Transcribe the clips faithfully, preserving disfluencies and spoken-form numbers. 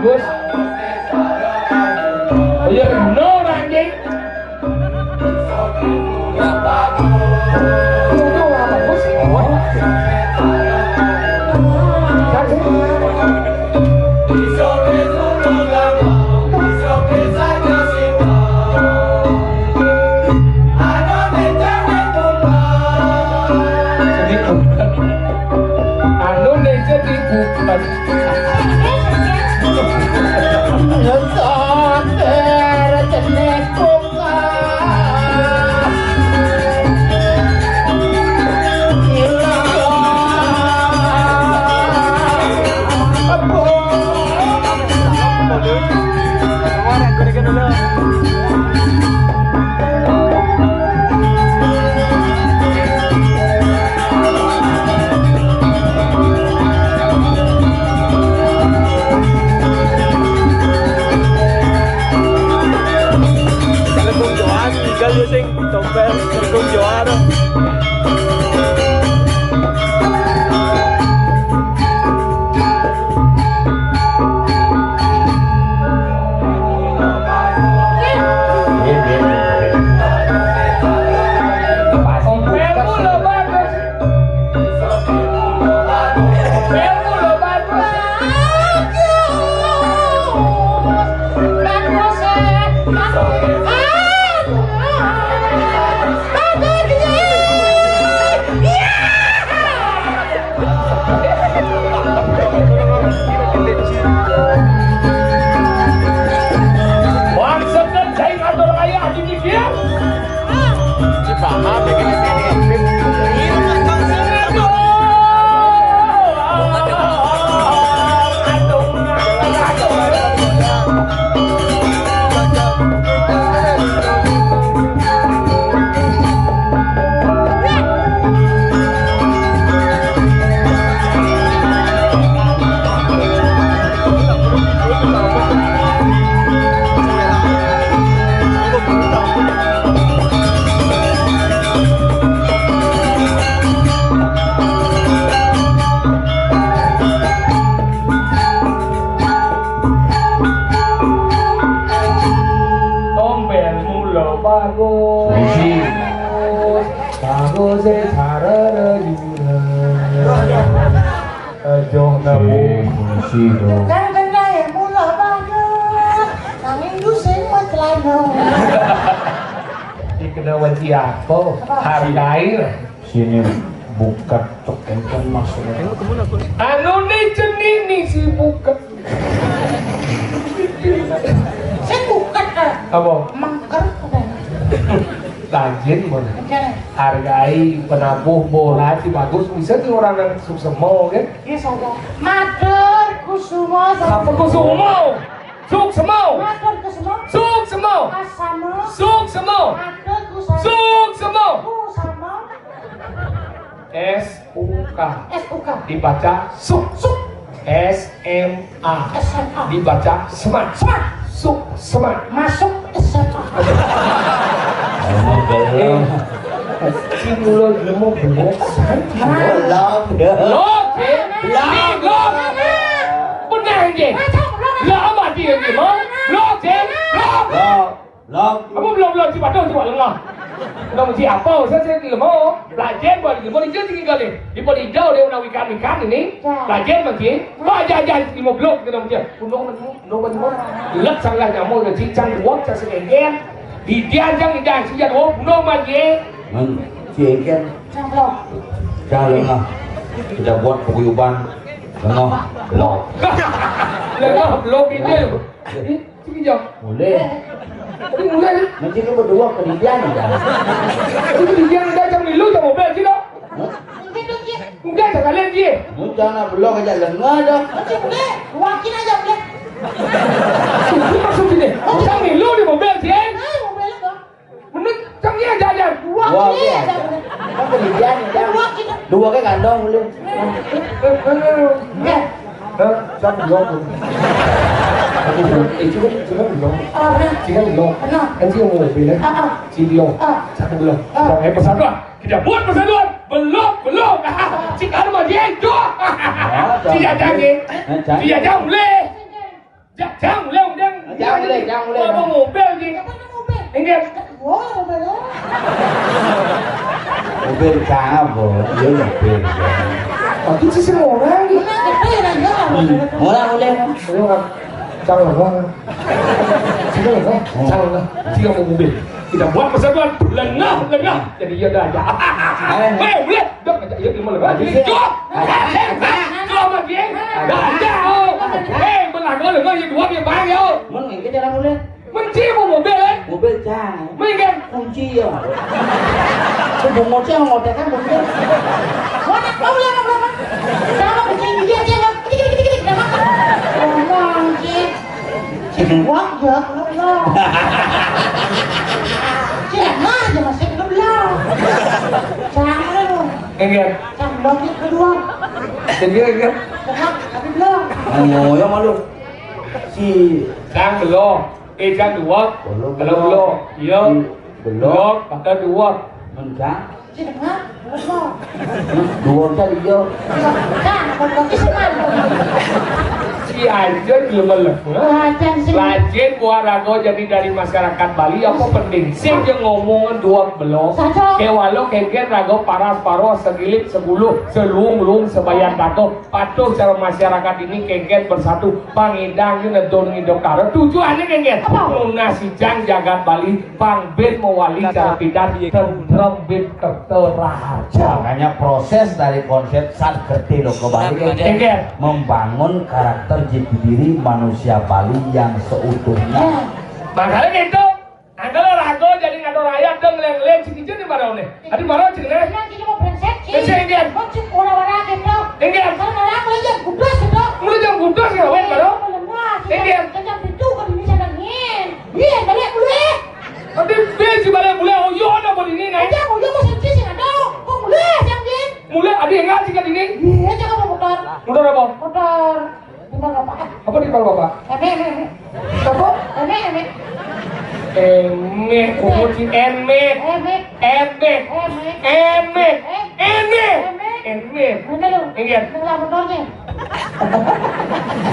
Gus. Oh iya, bener, anjing. Anu nih jadi bukan. Terkung Johan, tinggal ya sing tompel, terkung Johan. Maksudnya saya ngatur ayah di dia. Paham ya, gini, gini. Tombel mula bagus. Puji. Bagus e cara rejuna. Aduh, nabu. Puji, puji, bro. Kan kena ya mula bagus. Nanging dusin mah celana. Dikena wanci apa? Apa? Hargai. Sini buka tok enten maksudnya. Anu nih jenis nih si buka. Saya buka, ah. Apa? Mangker, apa? Rajin, Bon. Oke. Hargai penabuh bola si bagus. Bisa tuh orang yang suksema, kan? Iya, sobo. Matur Kusuma. Apa Kusuma? Suksema. Matur Kusuma. Suksema. Kasama. Suksema. Matur Kusama. Suksema. Kusama. S U K. S U K. Dibaca suk. Suk. S M A. S M A. Dibaca semak. Semak. Suk semak. Masuk S M A. Emang belum. Cing lo ilmu belum. Belum. Belum, Cing. Belum. Belum. Benar, Cing. Masuk, belum. Belum, Cing. Belum. Belum, Cing. Belum. Belum. Belum. Apa belum, belum? Cing Badung, cing Badung. Udah mesti apa? Saya, saya ilmu. Belajar buat ilmu, dia tinggi kali. Di Podijau dia nak ikan-ikan ini. Ya. Belajar mesti. Wah, aja, aja, ilmu belum, kita mesti. Bunuh, bunuh, bunuh, bunuh. Lek sangat nyamuk, dia cincang, buat, saya segenggeng. Di dia, jang, di dia, sejak, oh, bunuh, mati. Men, cincang. Cang belum. Cang lengah. Kita buat paguyuban. Lengah, belum. Lengah, belum, ini. Jadi, Sini, Jang. Mulai. Tadi mulai. Nanti lu berdua ketinggian, ya. Tadi ketinggian udah jam milu, jam mobil sih, lo. Hah? Enggak, sekalian dia. Lu jangan belok aja lengah dah. Nanti mulai. Wakin aja, mulai. Itu maksud sini. Jam milu di mobil sih. Nah, mobil lo. Bener, jam dia aja, aja. Dua Dua kali ke aja. Aja. Kan ketinggian, ya. Dua kita. Dua ke kandang, mulai. Eh, eh, eh. Enggak. Hah? Siapa belum? Aduh, eh, coba, coba belum. Apa? Coba belum. Kenapa? Kan dia mau mobil, ya? Ah, ah. Si belum. Ah. Siapa belum? Ah. Belum, eh, persatuan. Kita buat persatuan. Belum, belum. Si Karma dia itu. Ah, si Jajang, eh. Eh, Jajang. Si Jajang boleh. Jang, jang, uléh, jang. Jang, uléh, jang, uléh. Bawa mobil, Ji. Inggih. Oh, mobil. Mobil siapa? Iya, mobil. Tapi sih orang, Ji. Orang, uléh. Ayo, Kak. Jang lah, Bang. Sini lah, Bang. Jang lah. Dia mau mobil. Kita buat persatuan. Lengah, lengah. Jadi, iya dah, ya. Ayo. Hei, boleh. Dah, ajak iya, dia mau lengah. Ayo, sih. Jom. Ayo. Jom, Ji. Dah, ya. Oh. Hei, berlagu, lengah, ya, dua, ya, bang, ya. Mun ngene cara mulai. Menci mau mobil, eh? Mobil, Cang. Mending. Kunci, ya. Aku bungut, ya, ngotek kan, bungut. Wah, nak tahu lah, apa, apa. Sama kucing dia, dia, dia, dia, dia, dia, dia, dia. Ngomong, Ji. Cing, wah, ya, Allah. Cing, mah, dia masih belum, belum. Sama lu. Enggak. Sama, belum, dia kedua. Jadi, enggak. Tengah, tapi belum. Oh, ya, malu. Si Cang belum. Eh, Cang dua. Belum, kalau belum. Belum. Iya. Belum. Belum, kata dua. Mencang. Cing, tengah, belum, belum. Dua kan iya. Nah, kalau kaki senang. Si aja belum melek. Lajin buah rago jadi dari masyarakat Bali apa penting? Sing jeung ngomongan dua belum. Saja. Kewalo kengken rago paras paros segilip seguluh selung lung sebayan tato. Patuh cara masyarakat ini kengken bersatu. Pangidang yun nedon ngidok karo. Tujuannya kengken. Apa? Nunas sijang jagat Bali. Pang bin mewali cara pidan tentrem bin kerta raharja. Makanya proses dari konsep Sat Kerthi Loka Bali kan membangun karakter jati diri manusia Bali yang seutuhnya. Makanya gitu, angkala rago jadi ngado rakyat dong leng-leng si kijen di barone. Adi baro cing ne. Yang kita mau brengsek, Ci. Brengsek, Indian. Mau cek ora-ora gitu. Indian. Kalau orang mulai jam kudas gitu. Mulai jam kudas ya, wet, baro. Indian. Jam itu kan ini sadar, Nin. Iya, balik mulai. Adi, dia si balik mulai, oh, iya, ada buat ini, Nay. Iya, oh, iya, mau sing sing ada. Kok mulai, siang, Nin? Mulai, adi, enggak, sih, kan ini? Iya, jangan mau motor. Motor apa? Motor. Motor apa? Apa di kepala Bapak? Eme, eme, eme. Apa? Eme, eme. Eme, umur si eme. Eme. Eme. Eme. Eme. Eme. Eme. Eme. Mana lu? Iya. Mana motornya?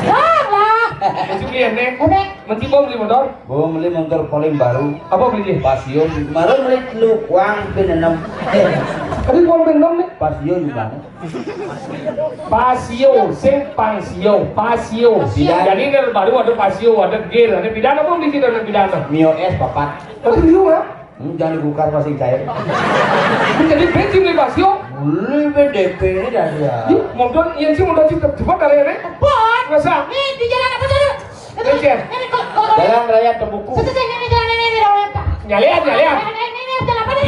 Lah, lah. Masih beli eme. Eme. Mesti mau beli motor? Gua beli motor paling baru. Apa beli? Pasio. Baru beli lu kuang pin enam. Eh, tadi kuang pin enam nih. Pasio juga. Pasio, sing pang sio, pasio. Pasio. Jadi ini baru ada pasio, ada gear, ada pidana pun di sini ada pidana. Mio S papat. Tapi dulu ya. Hmm, jangan dibukar masih cair. Ini jadi bensin nih pasio. Beli B D P ini dah dia. Ih, motor, iya sih motor cepat, cepat dari ini. Cepat. Masa? Nih di jalan apa tadi? Licin. Jalan raya Tebuku. Nyalian, nyalian.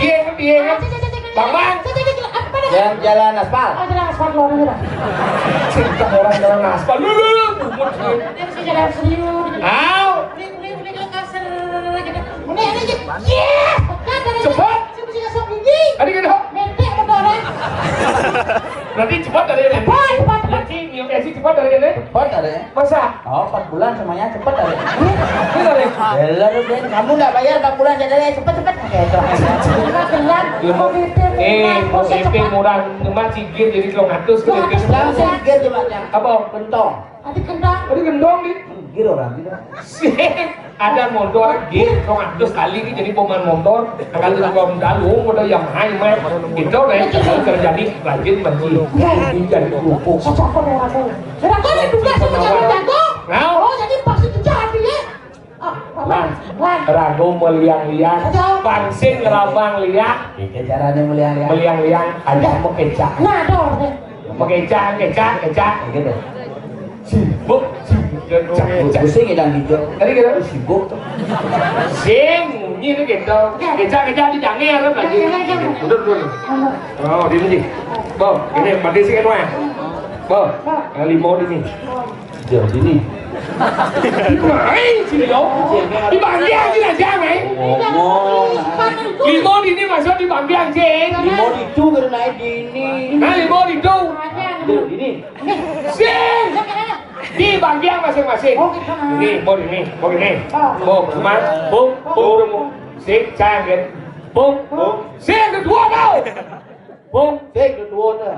Iya, iya. Bang, Bang. Yang jalan aspal. Oh, jalan aspal luar negeri. Cinta orang jalan aspal. Lu, lu, lu. Jalan serius. Au. Ini, ini, ini, ini, kasar, gitu. Ini, ini, yes. Cepat. Saya mesti ngasih gigi. Tadi kan, Hok? Mendek motornya. Berarti cepat dari ini. Cepat, cepat, cepat. Berarti Mio S cepat dari ini. Cepat dari ini. Masa? Oh, empat bulan semuanya cepat dari ini. Ini dari. Bener, Ben. Kamu nggak bayar empat bulan, jadi cepet-cepet. Oke, itu. Lima bulan. Iya, mau, eh, mau cepat. Murah, cuma cigir jadi dua ratus. Dua ratus. Langsung cigir coba, ya. Apa? Kentong. Tadi kentong. Tadi kentong, nih. Cigir orang gitu. Ada motor, gir, kok ada sekali ini jadi pemain motor, akan jadi kaum dalu, motor yang high, man. Itu, nih, terjadi rajin, rajin. Jadi kerupuk. Apa, apa, apa, apa? Sudah kau nih tugas sama jago-jago. Nah. Oh, jadi pasti pecah hati, ya? Ah, apa? Nah, rago meliang-liang, ada. Pangsing ngerambang liang. Ini caranya meliang-liang. Meliang-liang, ada mau kecak. Nah, ada orangnya. Mau kecak, kecak, kecak. Gitu. Sibuk, sibuk, kecak, kecak. Pusing ya, dan gitu. Tadi kita sibuk. Sing, bunyi itu gitu. Kecak, kecak, di jangan, lagi. Udah, udah. Oh, di sini. Bo, ini, mati sih, kan, Wak? Bo, yang lima di sini. Jauh sini. Main sini, yo. Di Bambiang sini aja, main. Ngomong. Lima di sini masuk di Bambiang, sih. Lima di itu, karena di ini. Nah, lima di itu. Di ini. Sing. Di Bambiang masing-masing. Ini, bo, ini, bo, ini. Bo, cuma, bo, bo, sing, jangan. Bo, bo, sing, kedua, bo. Bo, sing, kedua, dah.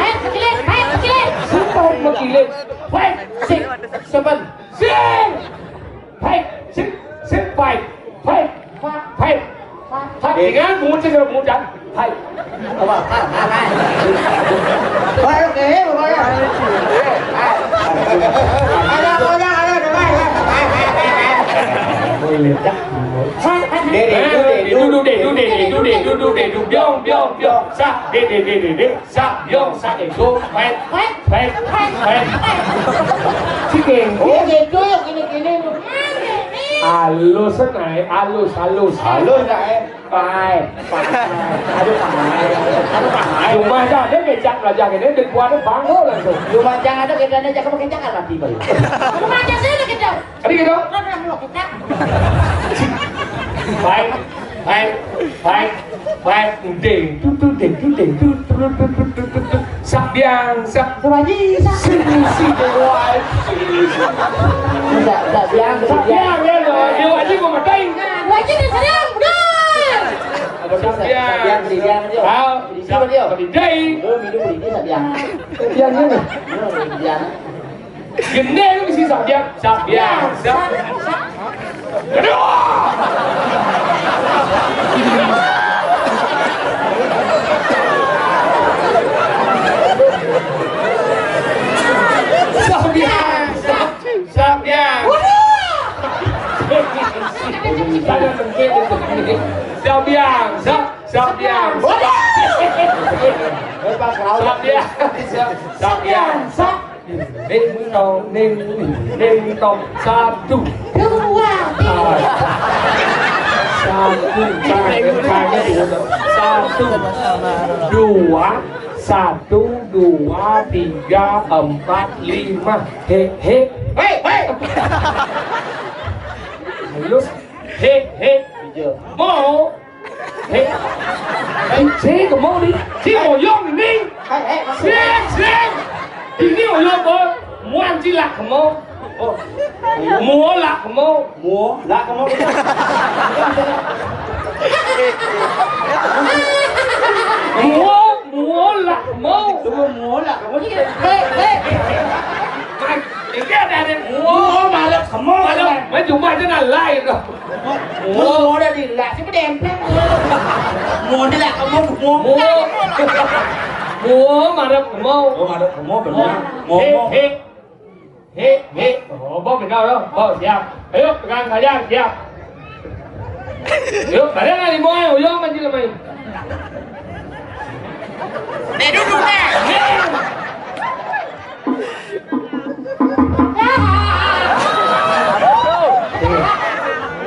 Pahit, pakilit, pahit, pakilit. Sing pahit, pakilit. Pahit, sing, seven. Sing, sing pahit, pahit, pahit. Pahit, dengan bungut, sing bungut, kan? Pahit. Apa? Pahit, pahit. Pahit, oke, pokoknya. Ada, ada, ada, ada, pahit, pahit, pahit, pahit. Boleh, dah. Dede, dede, dude, dude, dude, dude, dude, dude, biong, biong, biong. Sa, dede, dede, dede. Sa, biong, sa, dede. Pahit, pahit, pahit, pahit. Ciking. Oh, gitu ya, gini-gini. Halus, Nay, halus, halus. Halus, Nay. Pahit, pahit. Aduh, pahit. Aduh, pahit. Cuma aja, dia kecak belajar ini, dia kuat, dia bangun langsung. Cuma jangan ada kaitannya, jangan pakai jangan lah, tiba. Cuma aja saya udah kecak. Tadi gitu? Pahit, pahit, pahit, pahit. Ding, tu, tu, ding, tu, ding, tu, tu, tu, tu, tu, tu, tu. Sak biang, sak. Tuh, Haji, sak. Sing, sing, dewa, sing, sing. Sak, sak biang, sak biang. Sak biang, ya, lo. Dewa, Haji, gua matain. Nah, Tuh Haji udah serius, bener. Ada sak biang. Sak biang, beri biang, Dio. Kau, beri sak biang, Dio. Beri biang. Lu minum, beri dia sak biang. Sak biang, ya. Minum, beri biang. Gendé lu mesti sak biang, sak biang, sak. Aduh! Sak biang, sak, sak biang. Sak biang, sak, sak biang. Sak biang, sak, sak biang, sak. Ning tong, ning, ning tong, satu. Dua, tiga. Satu, satu, satu, satu, dua, satu, dua, tiga, empat, lima. He, he. Hei, hei. Halus. He, he. Hijau. Mau. Hei. Hei, sing, kemau ni. Sing, mau yong ni. Hei, hei, masuk. Sing, sing. Ini mau yong, boy. Muan cilak, kemau. Mua lak kemo. Mua lak kemo. Mua, mua lak kemo. Cuma mua lak kemo. Hei, hei. Mai, ini ada, ada. Mua marep kemo. Mai cuma aja na lain. Mua ada di lak, cuma dempel. Mua ada lak kemo, mua. Mua. Mua marep kemo. Oh, marep kemo benar. Hei, hei. Hei, hei. Oh, bos pegang dah. Bos, siap. Ayo, pegang saja, siap. Ayo, bareng lah, lima, eh. Uyang, mancing, main. Nek duduk, Nek.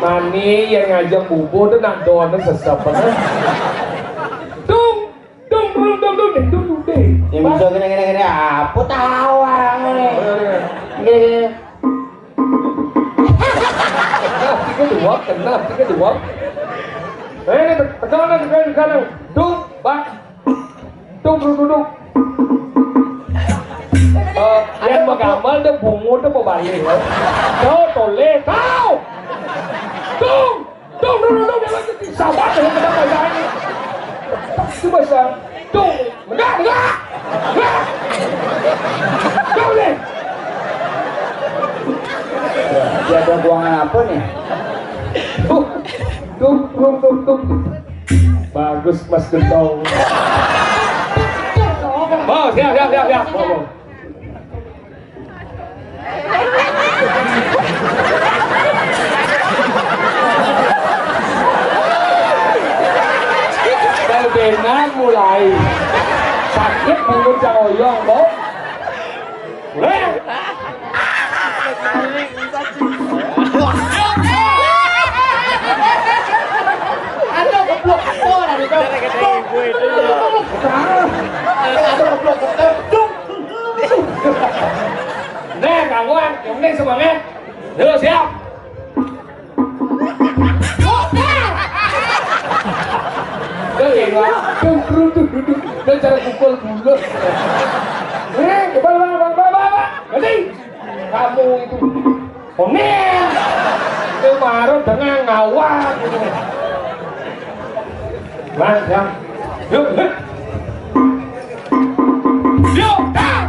Mani yang ngajak bubur tu nak doa tu sesep, kan? Tung. Dung, dung, dung, dung, dung, dung, dung. Ya, bisa gini, gini, gini. Apa tahu orang ini? Gini, gini. Tiga dua, kena, tiga dua. Eh, ini te-, tekan, tekan, tekan. Dung, bak. Dung, dung, dung, dung. Eh, yang menggambar dia bungut dia berbalik, ya. Kau toleh, kau. Dung. Dung, dung, dung, dung, dia lagi di Sabah, dia kena bayar ni. Cuba sang. Dung, enggak, enggak. Enggak. Dung ni. Dia ada buangan apa ni? Dung, dung, dung, dung. Bagus, Mas Gentong. Oh, siap, siap, siap, siap. Oh, oh. Bal-balan mulai. Sakit bungut cang oyong, kok. Weh. Ada goblok. Oh, ada goblok. Ada goblok. Dung. Nih, kawan, yang penting semangat. Yuk, siap. Dia lewat, tuh, tuh, tuh, tuh, tuh. Dia cara pukul mulut. Eh, coba, Pak, Pak, Pak, Pak, Pak. Ganti. Kamu itu. Omen. Itu baru dengan ngawak gitu. Nah, ya. Yuk, yuk. Yuk, dah.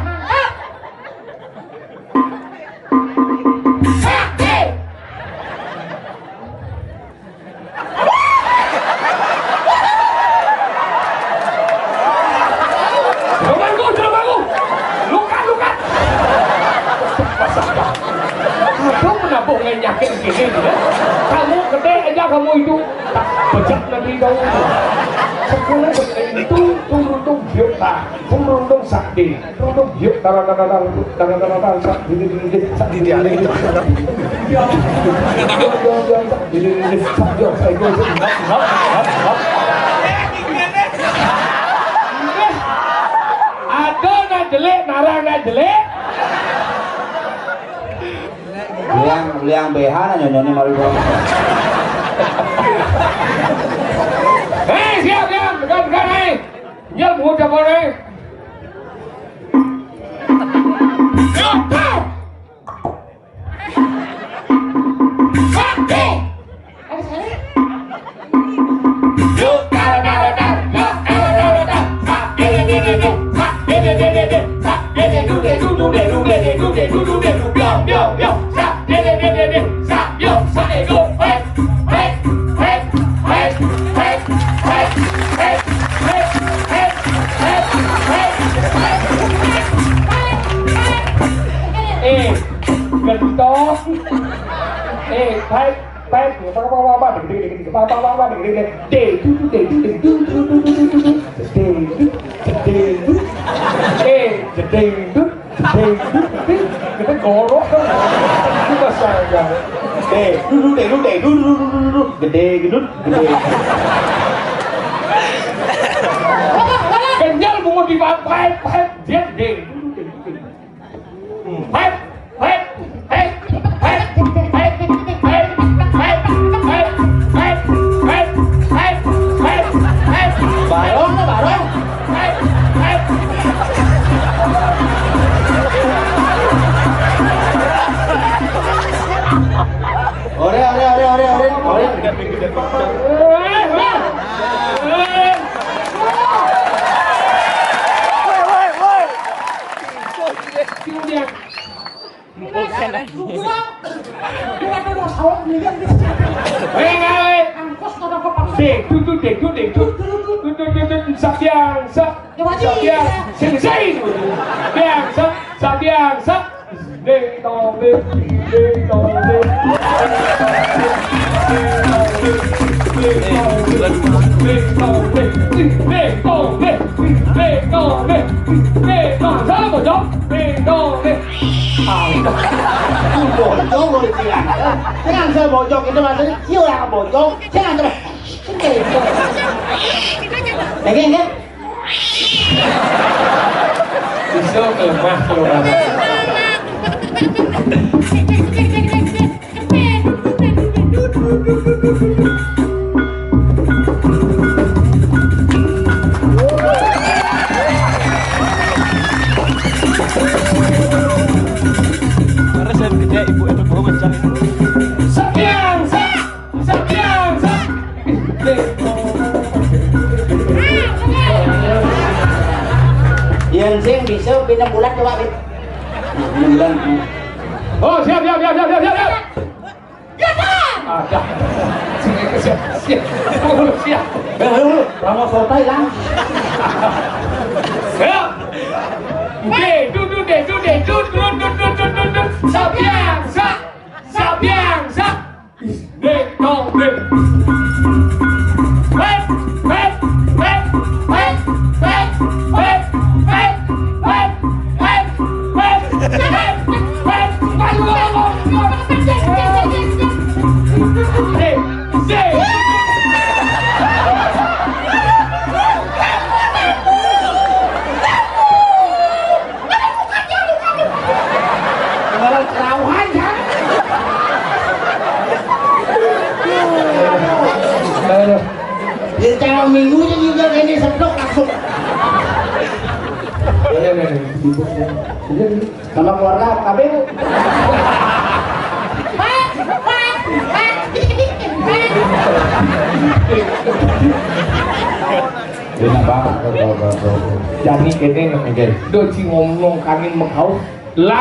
Jawabanku, jawabanku. Lukat, lukat. Aduh, kenapa nggak yakin gini, ya? Kamu gede aja kamu itu. Tak bejat nanti kau. Sekarang seperti itu, turun tuh, yuk, tak. Turun tuh, sakti. Ruduk, yuk, tara, tara, tara, ruduk, tara, tara, tara, sak, didi, didi, didi, sak, didi, didi, didi. Yuk, yuk, yuk, sak, didi, didi, didi, sak, yuk, sak, yuk, sak, hap, hap, hap, hap. Ada nak jelek, narang nak jelek. Liang, liang B H na nyonyoni malu dong. Hei, siap, siap, dekat, dekat, hei. Nyel, mau siapa, hei? Eh, gentong. Eh, baik. Pet, apa, apa, apa, apa, ding, ding, ding, ding, apa, apa, apa, apa, ding, ding, ding, ding, du, du, ding, du, ding, du, du, du, du, du, du, du, du, ding, du, ding, du, ding, du, ding, du, ding, kita gorok kan, itu bahasa ya. Eh, du, du, ding, du, ding, du, du, du, du, du, du, gede, gedut, gede. Kenyal bungut di pet, pet, dia gede, du, du, ding, du, ding. Barong, barong. Weh, weh. Dek, duduk, dek, duduk, dek, duduk. Duduk, duduk, duduk. Sak biang, sak. Sak biang. Sing, sing. Biang, sak. Sak biang, sak. Dek, tong, dek. Dek, tong, dek. Dek, tong, dek. Dek, tong, dek. Dek, tong, dek. Dek, tong, dek. Dek, tong. Salah, Bojong. Dek, tong, dek. Ah, udah. Bojong lo dia. Jangan saya bojong itu maksudnya, iya orang bojong. Jangan coba. Lagi, lagi. Bisa kelemah kalau orang. Karena saya gede, ibu itu bawa mencari. Sekian, sa-, sekian, sa-, Yang sing bisa pindah bulan coba, Bit. Nah, pindah bulan. Oh, siap, siap, siap, siap, siap, siap. Ada. Siap, siap. Siap. Eh, ayo, ayo. Ramos Horta hilang. Ya. Oke, duduk deh, duduk deh, duduk, duduk, duduk, duduk, duduk. Sabiang, sa, sabiang, sa. Dek, dong, dek. Wet, wet, wet, wet, wet, wet, wet, wet, wet, wet, wet, wet. Ayo, ayo, ayo. Dek, dek. Malah kerauhan, ya. Aduh. Ya, calon minggunya juga ini sedok langsung. Iya, iya, iya. Sama keluarga, K B, Bu. Enak banget, kalau, kalau, kalau. Jani kene, oke. Do, ci ngomong kanin mekau. Lah.